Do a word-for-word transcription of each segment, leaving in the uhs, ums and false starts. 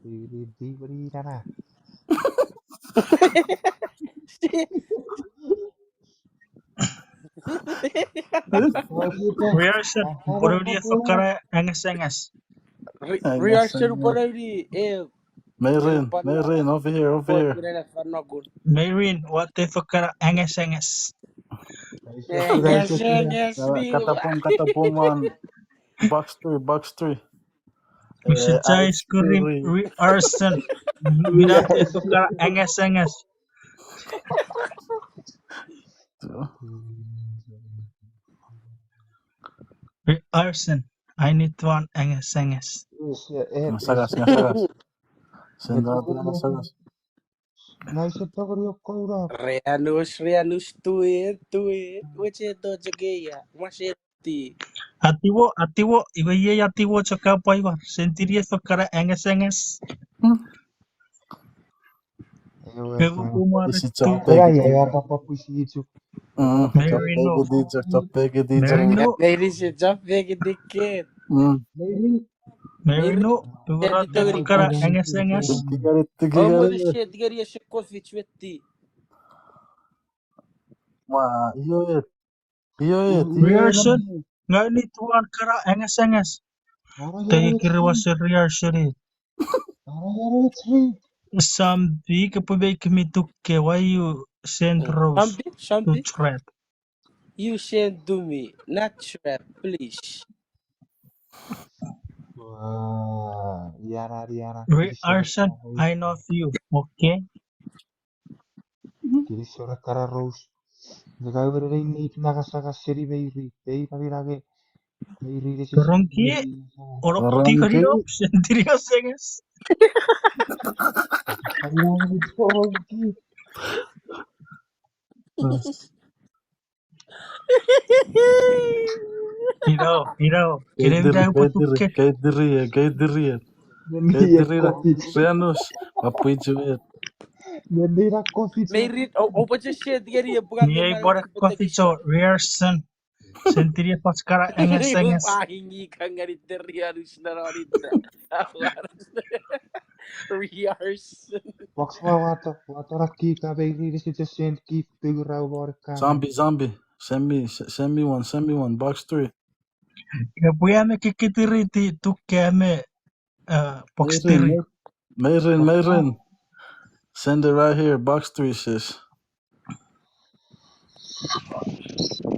Di beri nana. Riarson, upwe nouni efo kana angasangas. Ri-, Riarson, upwe nouni, eh, Meirin, Meirin, over here, over here. Meirin, uwat efo kana angasangas. Angasangas. Kata-, katapum, katapum on. Box three, box three. Use chai ice cream, Riarson. Minat efo kana angasangas. Riarson, I need one angasangas. Ngasangas, ngasangas. Send out the ngasangas. Nice to talk to you, Koura. Rianus, Rianus, do it, do it. Weche to chekeia. Mwaseti. Atiwo, atiwo, iwe iei atiwo chok a pwaiwa. Sentini efo kana angasangas. Ewe, ewe, ewe, ewe, isi chok pekiti. Ewe, ewe, papa pusi ichu. Mm, chok pekiti, chok pekiti, chok. Merino. Merino. Merisi chok pekiti ket. Mm. Merino. Merino. Ewe, ewe, ewe, kana angasangas. Tikari, tikari. Omo ni se tikari ese coffee chueti. Wa, iyo, e. Riarson, ngang I need one kana angasangas. Tei kiriwa se Riarson. Sambi, kopwe make mi tukke, why you send Rose to trap? You send to me, not trap, please. Riarson, I love you, okay? Kinisou kana Rose. Nge ka wene nei nit naka saka seni Meiri. Ei, nani nake. Meiri nesi. Rongki, oro tikoni op, sentini angasangas. Nani nake Rongki. Ino, ino. Keitiri, keitiri, keitiri, keitiri. Keitiri, Rianus, apwichu et. Meiri, o, opo che sent ngeni e puka. Ni ei pora coffee cho, Riarson. Sentini efoch kana angasangas. Ai, ngi kangeni te Rianus na nonita. Riarson. Box wa wato, wato ra kika Meiri nesi che sent kik pegura wor ka. Zombie, zombie. Send me, s-, send me one, send me one. Box three. Epwe ame kikitiriti tukke ame, uh, box three. Meirin, Meirin. Send it right here, box three, sis.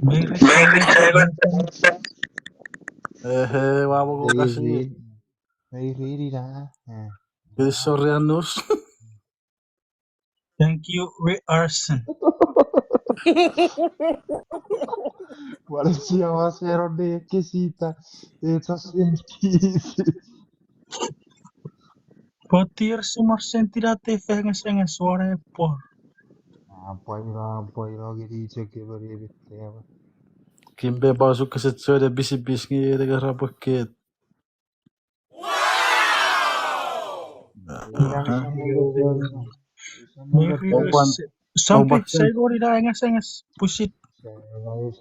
Meirin, Meirin. Ehe, wa mo kasi. Meirin, Meirin ira. Kinisou Rianus. Thank you, Riarson. Wale sia wasero ne kesita. It's a sin. Potir sumar sentira te fengesenges ware por. Apoira, apoira, gidi cheke bari ebitema. Kimbe basu kese chode bisi bis ngi ede garapoket. Wow! Aha. Meirin, opan, Sampi, opan, sai gori na engas, engas. Push it. Thank you, guys.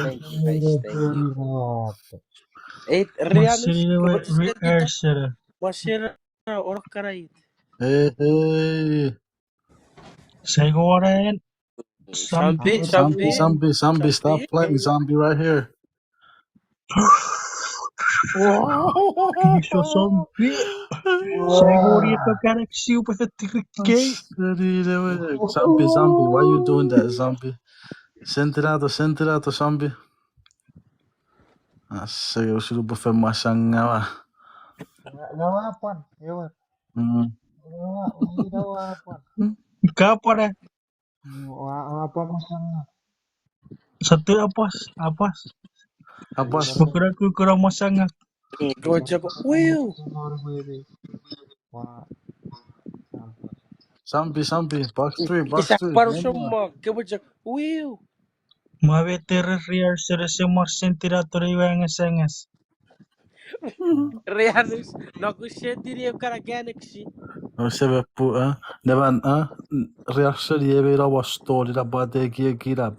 Thank you. Ei, Rianus, masini we, Rianus, masini, oro karait. Hey, hey. Sai gori. Zombie, zombie, zombie, zombie, stop playing, zombie right here. Kinisou zombie. Sai gori eto kanek siu pwe fetiri kei. Zombie, zombie, why you doing that, zombie? Send it out, send it out, zombie. Ase, usun pwe fen masang ngawa. Ngawa pwan, ewe. Mm. Ngawa, ngawa pwan. Ka pwan. Wa, wa, apa masanga? Satu apas, apas. Apas. Kukura, kukura masanga. Go, go, go. Wiu. Wa. Zombie, zombie, box three, box three. Isa paro soma, kebujak. Wiu. Mwa wetere Riarson ese mwo sentira tori wengesenges. Rianus, no ku sentiri ew kana galaxy. No sebe pu, eh? Nevan, eh? Riarson ese mwo stori na pwate kiekina.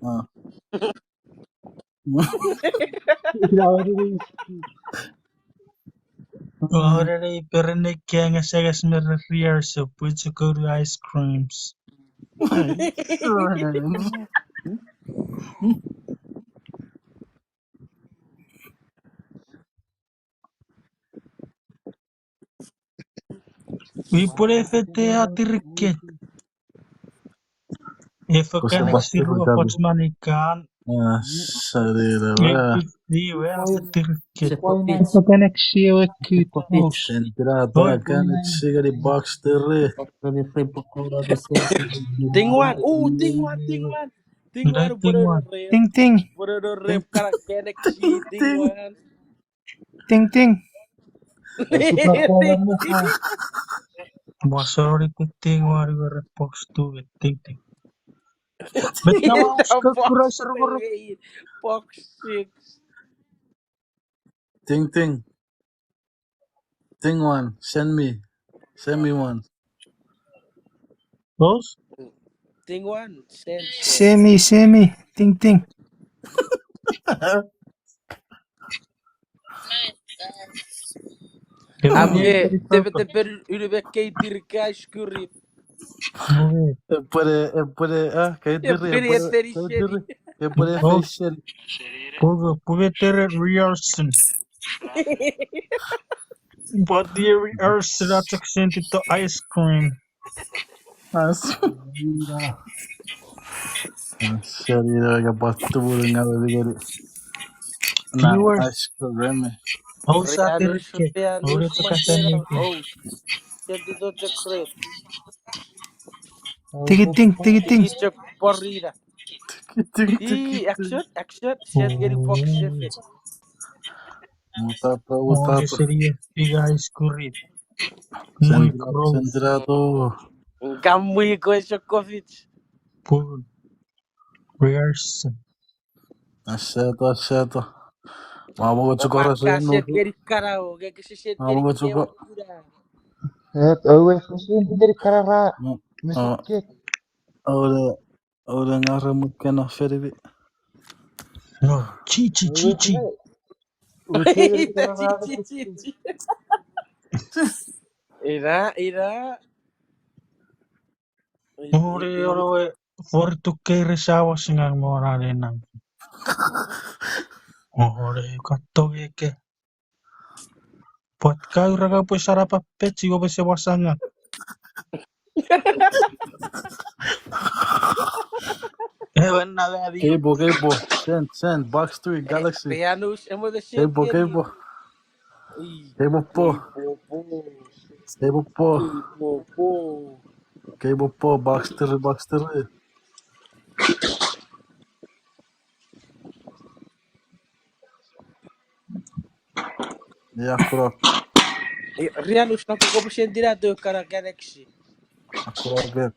Ah. Orere iperene kiangasangas me reriar so pwe chok ori ice creams. Ipwele fete a tirikket. Efe connect siru apoch manikan. Iwe afe tirikket. Efe connect si ewe kut. Send it out, connect si ngeni box three. Ting wan, ooh, ting wan, ting wan. Ting wan, ting wan. Ting ting. Ting ting. Ting ting. Mwa sorry, ting ting, wari were box two, ting ting. Met na wa usko kurai serukuru. Box six. Ting ting. Ting one, send me. Send me one. Boss? Ting one, send, send. Send me, send me. Ting ting. Am nge, tepe tepe unu me kei tiri kai skurit. Epwene, epwene, ah, kei tiri, epwene, kei tiri, epwene fei seni. Puga, puga tere Riarson. But the Riarson, I took sent it to ice cream. Seni ina ka patu muna ngalo ligeni. Na ice cream. Hausa tere ke. Hausa tere ke. Tiki ting, tiki ting. Tiki chok porina. Tiki ting, tiki ting. Action, action. Sian geni box seven. Mutata, mutata. Seni F B I skurit. Send it out, send it out. Kamwi kwe sokofich. Pun. Rehearse. Aseto, aseto. Mamo chukora se no. Geni kana o, geni se geni. Mamo chukora. Eh, owe, se geni kana ra. Mr. Kek. Ole, ole ngara mukena feribi. No, chi, chi, chi, chi. Chi, chi, chi, chi. Ina, ina. Ore, ore, we, for to care sawa singa mora le nang. Ore, katto eke. Pwat ka ura ka pwe sarapa pet si ope se wasanga. Ewe na vadi. Keipo, keipo. Send, send. Box three, Galaxy. Pianus, emo de send. Keipo, keipo. Keipo po. Keipo po. Keipo po, box three, box three. Ia, akurok. Rianus, na poko pwe send it out to kana Galaxy. Akurok, eh.